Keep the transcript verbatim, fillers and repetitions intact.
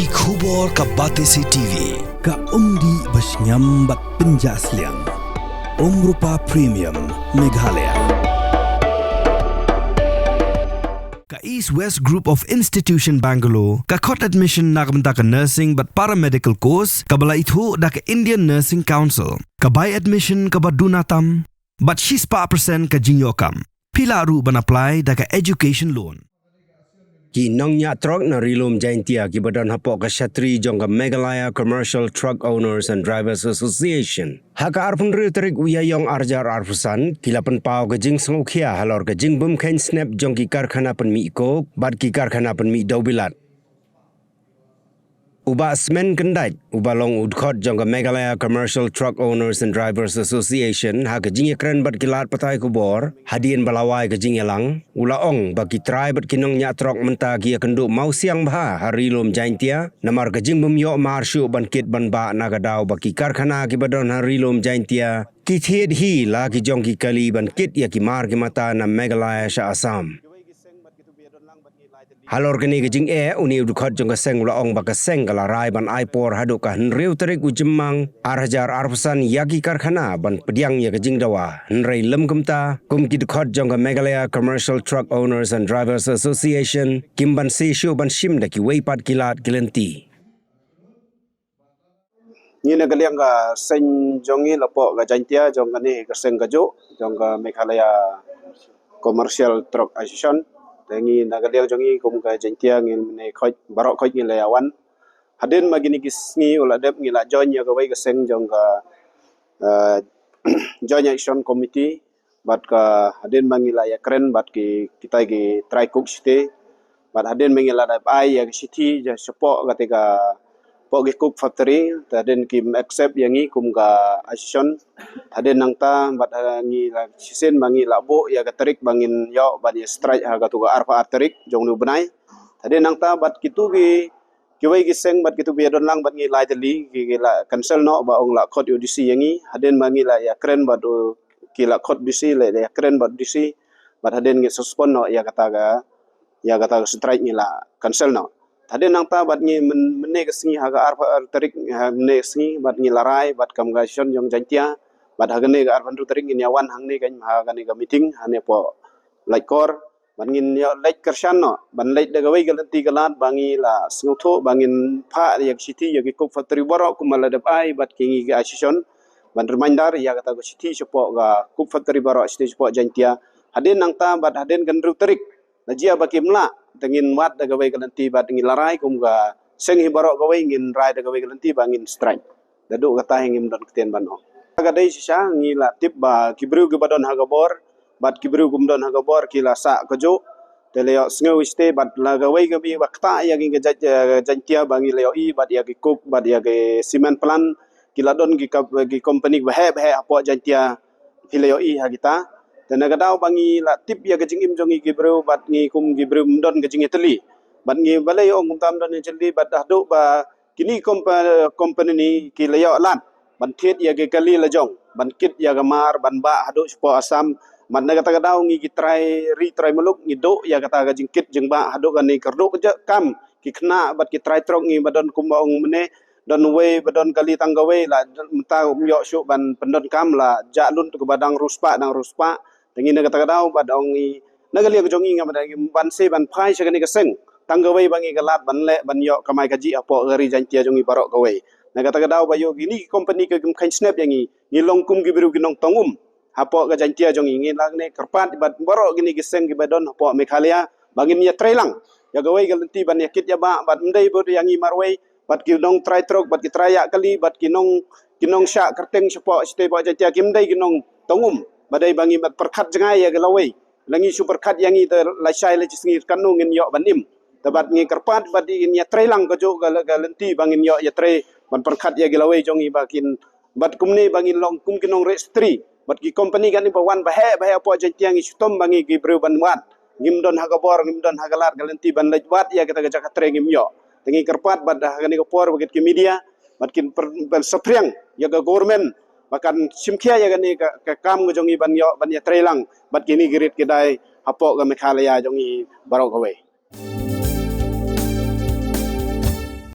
Ki khubor ka Batesi T V, ka umdih ba shngiam bad pynjah sliang. Umrupa Premium, Meghalaya. Ka East West Group of Institution Bangalore, ka khot admission na ka bynta ka nursing bad paramedical course, kaba la ithuh da ka Indian Nursing Council, ka bai admission kaba duna tam, bad shispah percent ka jingïoh kam. Phi lah ruh ban apply da ka education loan. Ki nongñiah trok na Ri-lum Jaintia kiba don hapoh ka shatri jong ka Meghalaya Commercial Truck Owners and Drivers Association, ha ka arphew hynriew tarik u Ïaïong ar hajar arphew san, ki la pynpaw ka jingsngewkhia halor ka jingbymkheiñ snep jong ki karkhana pynmih coke bad ki karkhana pynmih dewbilat. U Bah Smen Kyndait, uba long u dkhot jong ka Meghalaya Commercial Truck Owners and Drivers Association, ha ka jingïakren bad ki lad pathai khubor hadien ba la wai ka jingïalang, u la ong ba ki trai bad ki nongñiah trok mynta ki ïakynduh mawsiang bha ha Ri-lum Jaintia, namar ka jingbymïoh mar shuh ban kit ban bah na ka daw ba ki karkhana kiba don ha Ri-lum Jaintia ki thied hi la ki jong ki kali ban kit ïa ki mar ki mata na Meghalaya sha Assam. Halor kane ka jingeh, une u dkhot jong ka seng u la ong ba ka seng ka la rai ban ai por haduh ka hynriew tarik u Jymmang ar hajar arphew san ïa ki karkhana ban pdiang ïa ka jingdawa, hynrei lym kumta, kum ki dkhot jong ka Meghalaya Commercial Truck Owners and Drivers Association, kim banse shuh ban shim da kiwei pat ki lad ki lynti. Ngi na ka liang ka seng jong ngi la poh ka Jaintia jong kane ka seng kajuh jong ka Meghalaya Commercial Truck Association. Te ngi na ka liang jong ngi kum ka Jaintia ngi mynne khoit, baroh khoit ngi la ïa wan. Hadien ma kine ki sngi u la dep ngi la join ïa kawei ka seng jong ka, eh, Joint Action Committee. Bad ka hadien ba ngi la ïakren bad ki, kita ki trai coke shiti. Bad hadien ba ngi la dep ai ïa ka shithi shapoh kata ka, poh ki coke factory, te hadien kim accept ïa ngi kum ka association. Hadien nangta bad, eh, ngi la shisien ba ngi la buh ïa ka tarik ba ngin ïoh ban ïa strike ha katu ka arphew ar tarik jong une u bnai. Hadien nangta bad kitu ki, kiwei ki seng bad kitu ba ïadon lang bad ngi lai tylli ki, ki la cancel noh ba ong la khot ïa u D C ïa ngi. Hadien ba ngi la ïakren bad u, ki la khot D C, la ïakren bad D C, bad hadien ngi suspend noh ïa kata ka, ïa kata ka strike ngi la cancel noh. Hadien nangta bad ngi myn-, mynne ka sngi ha ka arphew ar tarik, ha mynne ka sngi bad ngi la rai bad kam ka association jong Jaintia, bad ha kane ka arphew hynriew tarik ngin ïa wan hangne kan ha kane ka meeting hangne poh Laitkor. Bad ngin ïa leit kyrshan noh ban leit da kawei ka lynti ka lad ba ngi la sngewthuh ba ngin phah ïa ka shithi ïa ki coke factory baroh kumba la dep ai bad ki ngi ki association, ban reminder ïa kata ka shithi shapoh ka coke factory baroh, shithi shapoh Jaintia. Hadien nangta bad hadien ka hynriew tarik, la jia ba kim lah, te ngin wad da kawei ka lynti bad ngi la rai kum ka seng hi baroh kawei ngin rai da kawei ka lynti ba ngin strike. Naduh kata hi ngim don ktien ban ong. Ka dei shisha ngi la tip ba ki briew kiba don ha ka bor bad ki briew kim don ha ka bor ki la sah kajuh. Te la ïohsngew shite bad la kawei ka bynta ba ktah ïa ki ka jait, eh, Jaintia ba ngi la ïohi bad ïa ki coke bad ïa ki cement plant, ki la don ki ka, ki company ba heh ba heh hapoh Jaintia, phi la ïohi ha kita. Te na ka daw ba ngi la tip ïa ka jingim jong ngi ki briew bad ngi kum ki briew ym don ka jingïatylli. Bad ngi balei ong kumta ym don jingïatylli bad haduh ba kine ki kompa-, company ki la ïoh lad ban thied ïa ki kali la jong, ban kit ïa ka mar, ban bah haduh shapoh Assam. Bad na kata ka daw ngi ki trai ri trai muluk ngi duh ïa kata ka jingkit jingbah haduh kane ka ruh ka jaka kam ki khynnah bad ki trai trok ngi ba don kumba ong mynne, don wei ba don kali tang kawei la mynta ym ïoh shuh ban pyndonkam, la jah lut kaba dang riewspah dang riewspah. Te ngi na kata ka daw bad ong ngi na ka liang jong ngi ngam da ngi banse ban phai sha kane ka seng tang kawei ba ngi ka lad ban leh ban ïoh kamai kajih hapoh ka ri Jaintia jong ngi baroh kawei. Na kata ka daw ba ïoh kine ki company ki kim kheiñ snep ïa ngi, ngi long kum ki briew ki nongtong um hapoh ka Jaintia jong ngi. Ngi la ne kyrpad bad baroh kine ki seng kiba don hapoh Meghalaya ba ngin ïatreilang ïa kawei ka lynti ban ïakit ïabah bad ym dei bad ïa ngi marwei, bad ki nongtrai trok bad ki trai ïaid kali bad ki nong, ki nongshah kyrteng shapoh shitei poh Jaintia kim dei ki nongtong um. Ba dei ba ngi bad pyrkhat jngai ïa ki lawei. La ngi shu pyrkhat ïa ngi te lashai lashisngi katno ngin ïoh ban im. Te bad ngi kyrpad bad ngin ïatreilang kajuh ka, ka lynti ba ngin ïoh ïatrei ban pyrkhat ïa ki lawei jong ngi ba kin, bad kumne ba ngin long kum ki nongrieh stri bad ki company kane ba wan ba heh ba heh hapoh Jaintia ngi shitom ba ngi ki briew ban wad. Ngim don ha ka bor, ngim don ha ka lad ka lynti ban leit wad ïa kata ka jaka trei ngim ïoh. Te ngi kyrpad bad ha kane ka por ba kit ki media bad kin per-, ban saphriang ïa ka government ba kan shim khia ïa kane ka, ka kam ka jong ngi ban ïoh ban ïatreilang bad kine ki rit ki dei hapoh ka Meghalaya jong ngi baroh kawei.